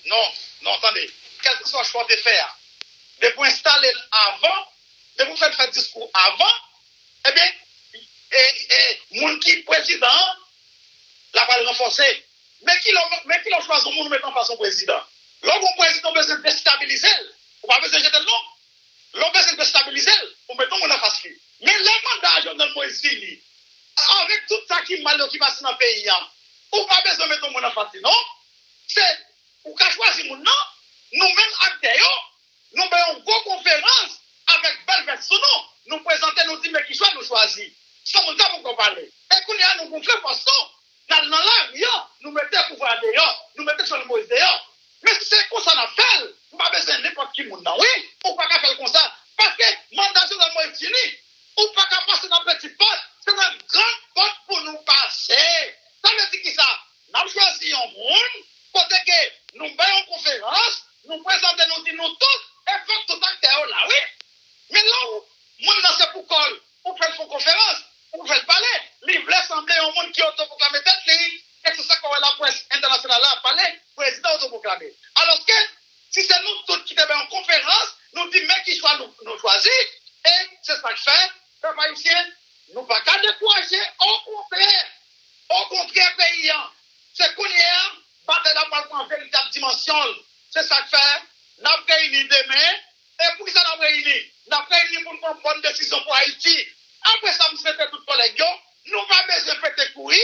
Non, non, tande. Kèlkeswa chwa w te fè a, depi w enstale l avan, depi w fè l fè diskou avan, ebyen, e, e, moun ki prezidan an, l ap al ranfòse. Men kilè, men kilè w chwazi yon moun ou mete anfas yon prezidan? Lè w gen yon prezidan, w bezwen destabilize l. Ou pa bezwen jete l, non. Lè w bezwen destabilize l, ou mete yon moun anfas li. Men lè manda a Jovenel Moïse fini, avèk tout sa ki mal yo ki pase nan peyi a, ou pa bezwen mete yon moun anfas li, non. Se, ou ka chwazi moun nan, nou menm aktè yo, nou bay yon gwo konferans avèk bèl vès sou nou, nou prezante, nou di men ki chwa nou chwazi. San moun sa poko pale. E kounye a nou gonfle pòs nou. N al nan lari an, nou mete pouvwa deyò, nou mete Jovenel Moïse deyò. Men si se konsa n ap fè l, nou pa bezwen nenpòt ki moun nan, wi. Ou pa ka fè l konsa. Paske manda Jovenel Moïse fini. Ou pa ka pase nan peti pòt, se nan gran pòt pou nou pase. Sa vle di kisa? N ap chwazi yon moun, kote ke nou bay yon konferans, nou prezante, nou di nou tout, e fòk tout aktè yo la, wi. Men lè w, moun nan se pou kò l, ou fè l fè yon konferans, ou fè l pale, li vle sanble yon moun ki otopwoklame tèt li, e se sa k fè w wè laprès entènasyonal la ap pale, prezidan otopwoklame. Alòske, si se nou tout ki te bay yon konferans, nou di men ki chwa nou, nou chwazi, e se sa k fè, pèp ayisyen, nou pa ka dekouraje, okontrè, okontrè peyi an, se kounye a, batay la pral pran veritab dimansyon l. Se sa k fè, n ap reyini demen, e poukisa n ap reyini? N ap reyini pou n pran bòn desizyon pou Ayiti. Apre sa, m swete tout kòlèg yo, nou pa bezwen pete kouri,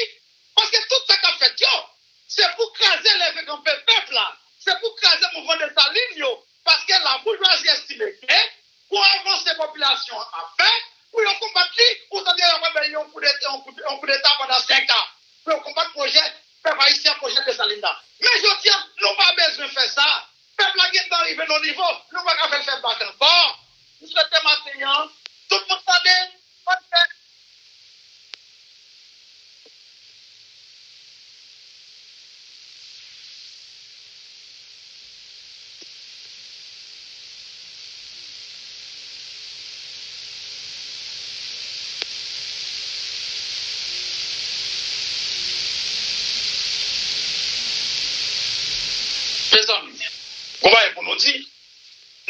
paske tout sa k ap fèt yo, se pou kraze leve kanpe pèp la, se pou kraze mouvman Desalin yo, paske laboujwazi estime ke pou avanse popilasyon an ap fè, pou yo konbat li, ou tande yo ap bay yon koudeta, yon koudeta pandan senk an, pou yo konbat pwojè pèp ayisyen, pwojè Desalin nan. Men jodi a, nou pa bezwen fè sa. Pèp la gentan rive nan nivo, nou pa ka fè l fè bak ankò. M swete maten an, tout moun tande, ann fè. Mezanmi, gon bagay pou nou di.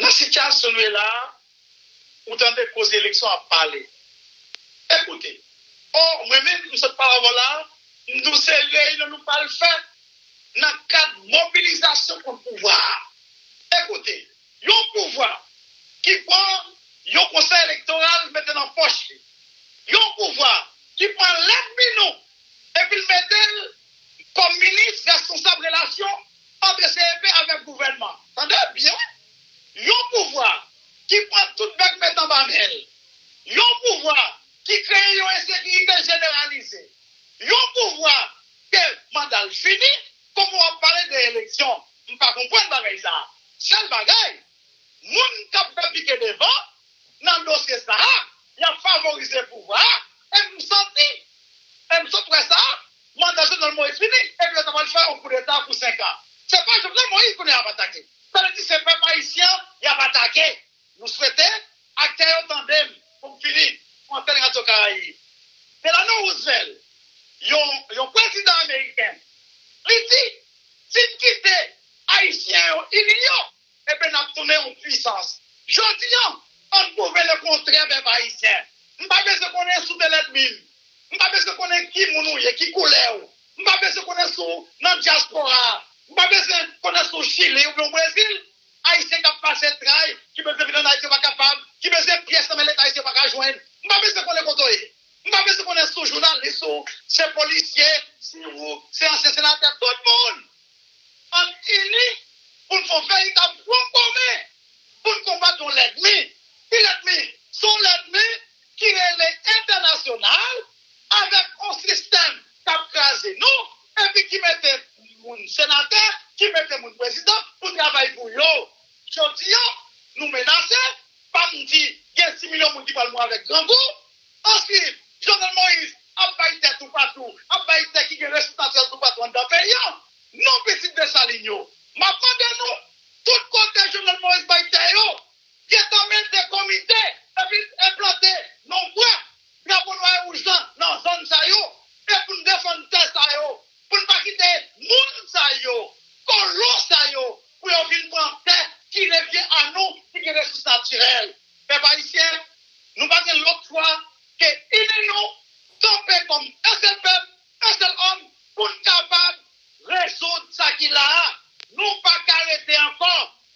Nan sitiyasyon nou ye la a, ou tande koze eleksyon ap pale. Ekoute, o, mwen menm, m sot pale avè w la, m di w se reyinyon nou pral fè nan kad mobilizasyon kont pouvwa a. Ekoute, yon pouvwa ki pran yon konsèy elektoral mete nan pòch li, yon pouvwa ki pran lènmi nou epi l mete l kòm minis reskonsab relasyon ant C E P avèk gouvènman. Tande byen, yon pouvwa ki pran tout bèk mete anba men l, yon pouvwa ki kreye yon ensekirite jeneralize, yon pouvwa ke manda l fini, kòman w ap pale de eleksyon? M pa konprann bagay sa a. Sèl bagay, moun k ap fè pike devan nan dosye sa a, y ap favorize pouvwa a. E m santi, e m sot wè sa a, manda Jovenel Moïse fini, epi yo ta pral fè yon koudeta pou senk an. Se pa Jovenel Moïse kounye a y ap atake. Sa vle di se pèp ayisyen an y ap atake. Nou swete aktè yo tande m pou m fini pou antèn Radyo Karayib. Delano Roosevelt, yon, yon prezidan ameriken, li di, si n kite Ayisyen yo ini yo, ebyen n ap tounen yon pwisans. Jodi a, ann pwouve lekontrè, pèp ayisyen. M pa bezwen konnen si w te lènmi m. M pa bezwen konnen ki moun ou ye, ki koulè w. M pa bezwen konnen si w nan dyaspora a. M pa bezwen konnen si w Chili oubyen w Brezil. Ayisyen k ap pase tray, ki bezwen vin ann Ayiti, yo pa kapab, ki bezwen pyès nan men Leta ayisyen, yo pa ka jwenn. M pa bezwen konnen kote w ye. M pa bezwen konnen si w jounalis, si w se polisye, si w se ansyen senatè, tout moun. Ann ini pou n fè yon veritab fwon komen pou n konbat yon lènmi. Ki lènmi? Se yon lènmi ki rele entènasyonal avèk yon sistèm k ap kraze nou epi ki mete moun senatè, ki mete moun prezidan pou travay pou yo. Jodi a, nou menase, pa m di gen sis milyon moun ki pral mouri avèk grangou, Answit, Jovenel Moïse ap bay tè toupatou, ap bay tè ki gen resous natirèl toupatou anndan peyi a. Non, pitit Desalin yo, m ap mande nou, tout kote Jovenel Moïse bay tè yo, gentan mete komite epi enplante non vre drapo nwa e wouj lan nan zòn sa yo, e pou n defann tè sa yo, pou n pa kite moun sa yo, kolon sa yo, pou yo vin pran tè ki levye a nou, ki gen resous natirèl. Pèp ayisyen, nou pa gen lòt chwa ke ini nou, kanpe kòm yon sèl pèp, yon sèl òm, pou n kapab rezoud sa ki la a. Nou pa ka rete ankò.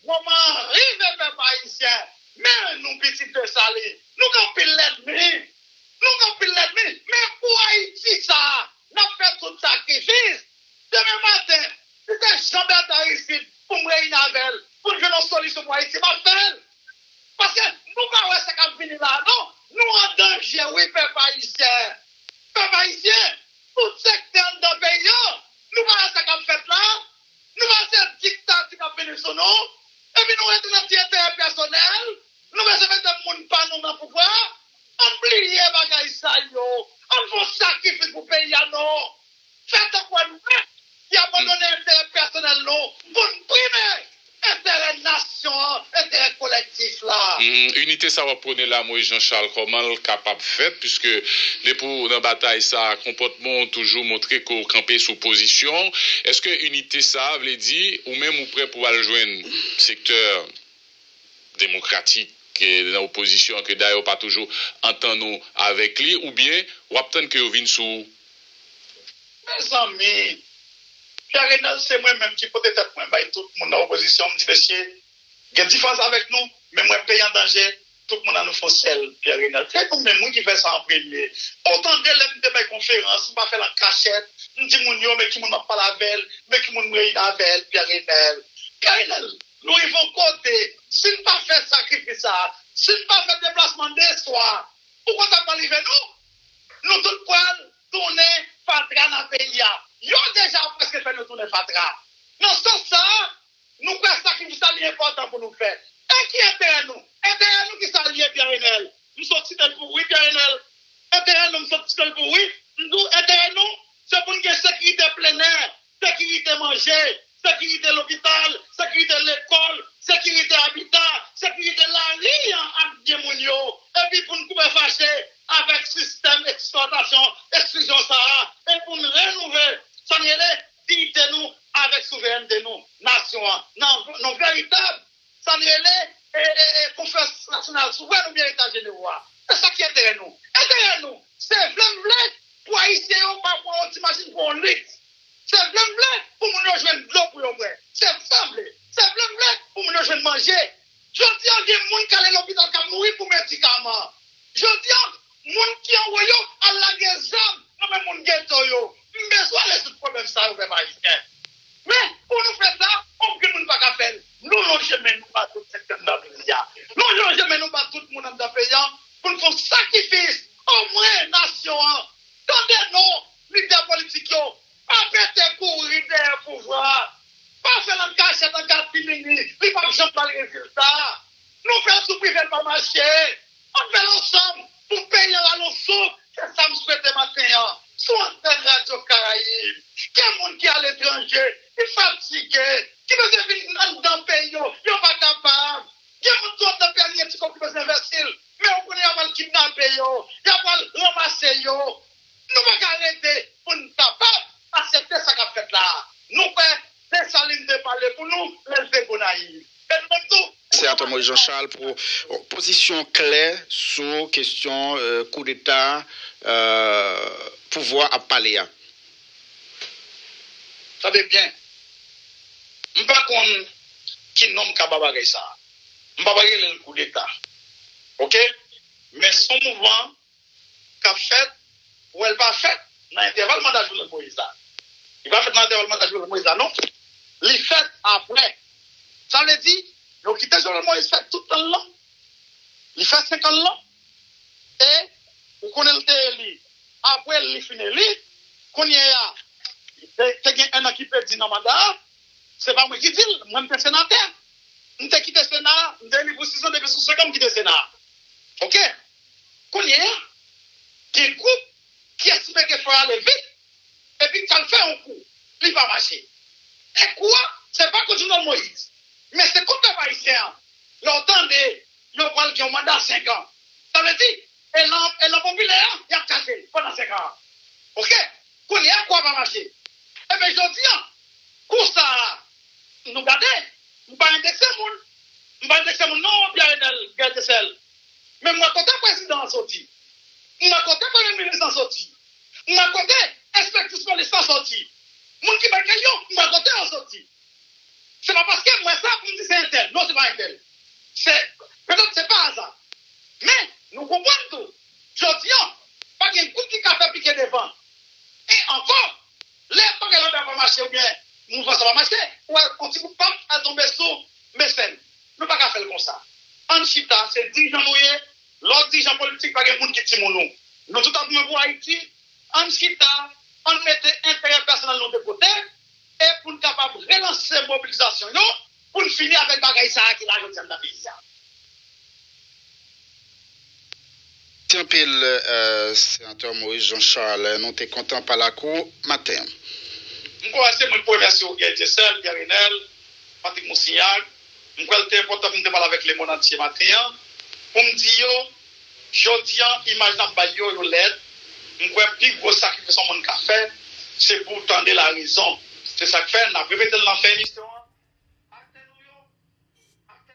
Moman an rive, pèp ayisyen. Men nou, pitit Desalin. Nou gen anpil Nou an danje, wi, pèp ayisyen. Pèp ayisyen, tout sektè anndan peyi an, nou pa wè sa k ap fèt la? Nou pa wè se diktati k ap vini sou nou? Epi nou rete nan ti enterè pèsonèl? Nou bezwen mete moun pa nou nan pouvwa? Ann bliye bagay sa yo. Ann fè yon sakrifis pou peyi a non. Fè tankou nou menm ki abandone enterè pèsonèl nou pou n prime enterè nasyon an, enterè kolektif la. Mhm. Inite sa w ap pwone la, Moïse Jean Charles, kòman l kapab fèt? Piske depi w nan batay sa, konpòtman w toujou montre ke w kanpe sou pozisyon w. Èske inite sa vle di ou menm ou prè pou w al jwenn sektè demokratik, eh, nan opozisyon an, ke dayè w pa toujou antann ou avèk li, oubyen w ap tann ke yo vin sou ou? Mezanmi, Pierre Renel, se mwen menm ki pote tèt mwen bay tout moun nan opozisyon. M di, mesye, gen diferans avèk nou, men m wè peyi an danje, tout moun an nou fè yon sèl, Pierre Renel. Se nou menm, wi, ki fè sa an premye. Ou tande lè m te bay konferans, m pa fè l an kachèt, m di moun yo, men ki moun m ap pale avè l, men ki moun m reyini avè l, Pierre Renel. Pierre Renel, nou rive yon kote, si n pa fè sakrifis sa, si n pa fè deplasman de swa, ou konn sa k pral rive nou? Nou tout pral tounen fatra nan peyi a. Yo deja prèske fè nou tounen fatra. Nan sans sa a, nou kwè sakrifis la li enpòtan pou nou fè. E ki enterè nou? Enterè nou ki sa l ye, Pierre Renel? M sot site l pou ou wi, Pierre Renel. Enterè nou, m sot site l pou ou wi. M di w, enterè nou, se pou n gen sekirite plennè, sekirite manje, sekirite lopital, sekirite lekòl, sekirite abita, sekirite lari an ak byen moun yo. Epi pou n koupe fache avèk sistèm eksplwatasyon, eksklizyon sa a, e pou n renouvle sa n rele diyite nou avèk souverènte nou, nasyon an, nan, nan veritab sa n rele, e, e, e, konferans nasyonal souvren oubyen eta jenero a. Se sa ki enterè nou. Enterè nou, se vle m vle pou ayisyen yo pa pran yon ti machin pou yon lit. Se vle m vle pou moun yo jwenn dlo pou yo bwè. Se sa m vle. Se vle m vle pou moun yo jwenn manje. Jodi an, gen moun k ale lopital k ap mouri pou medikaman. Jodi an, moun ki anvoye yo al lage zam nan men moun geto yo. M bezwen rezoud pwoblèm sa yo, pèp ayisyen. Men, pou nou fè sa, anpil moun pa ka fè l. Nou lonje men nou ba tout sektè anndan peyi a. Nou lonje men nou ba tout moun anndan peyi a pou n fè yon sakrifis. Omwen, nasyon an, tande non, lidè politik yo, pa pete kouri dèyè pouvwa a. Pa fè l an kachèt, an katimini. Li p ap janm ba l rezilta. Nou fè l sou prive, l pa mache. Ann fè l ansanm pou peyi an rale yon souf. Se sa m swete maten an sou antèn Radyo Karayib. Gen moun ki aletranje, ki fatige, ki bezwen vin anndan peyi yo, yo pa kapab. Gen moun ki anndan peyi a, gen ti kòb ki bezwen envesti l, men yo konnen y ap al kidnape yo, y ap al ranmase yo. Nou pa ka rete pou n kapab aksepte sa k ap fèt la a. Nou kwè Desalin te pale pou nou lè l te Gonayiv. E nou menm tou, Senatè Moïse Jean Charles, pou yon pozisyon klè sou kesyon, euh, koudeta, euh, pouvwa ap pale a. Tande byen. M pa konn ki non m ka ba bagay sa a. M pa pa rele l koudeta. Oke? Men se yon mouvman k ap fèt, ou wè l pa fèt nan entèval manda Jovenel Moïse la. Li pa fèt nan entèval manda Jovenel Moïse la, non. Li fèt apre. Sa vle di, yo kite Jovenel Moïse fè tout tan l lan. Li fè senk an l lan. E, ou konnen l te eli. Apre li fin eli, kounye a, te, te gen enn an ki pèdi nan manda a. Se pa mwen ki di l, mwen m te senatè. M te kite Sena a, m te eli pou sis an, depi sou senk an m kite Sena a. Oke? Kounye a, gen gwoup ki estime ke fò y ale vit, epi k al fè yon kou, li pa mache. E kou a, se pa kont Jovenel Moïse, men se kont pèp ayisyen an. Lè w tande, yo pral gen yon manda senk an. Sa vle di, elan, elan popilè a, y ap chache l pandan senk an. Oke? Kounye a, kou a pa mache. Ebyen, jodi a, kou sa a, nou gade, m pa endekse moun. M pa endekse moun, non, Pierre Renel Guerre Seychelles. Men m wè kote prezidan an soti. M wè kote premye minis lan soti. M wè kote enspektris polis lan soti. Moun ki bay kay yo, m wè kote yo soti. Se pa paske m wè sa pou m di se entèl. Non, se pa entèl. Se, petèt se pa aza. Men, nou konprann tou, jodi a, pa gen gout ki ka fè pike devan. E ankò, lè bagay la pa mache oubyen mouvman sa pa mache, ou wè yon ti gwoup pap al tonbe sou Mecène. Nou pa ka fè l konsa. Ann chita, se dirijan nou ye, Lè w dirijan politik, pa gen moun ki timoun ou. Nou tout ap mwen pou Ayiti, ann chita, ann mete enterè pèsonèl nou de kote, e pou n kapab relanse mobilizasyon yo, pou n fini avèk bagay sa a ki la jodi a nan peyi a. Mèsi anpil, Senatè Moïse Jean Charles. Nou te kontan pale ak ou maten an. M kòmanse, mwen pou remèsye Oguel Dieuseul, Pierre Renel, Patrick Moussignac. M kwè l te enpòtan pou m te pale avèk lemonn antye maten an, pou m di yo, jodi an, imaj n ap bay yo, yo lèd. M kwè pi gwo sakrifis yon moun ka fè, se pou w tande larezon. Se sa k fè, n ap repete l nan fen emisyon.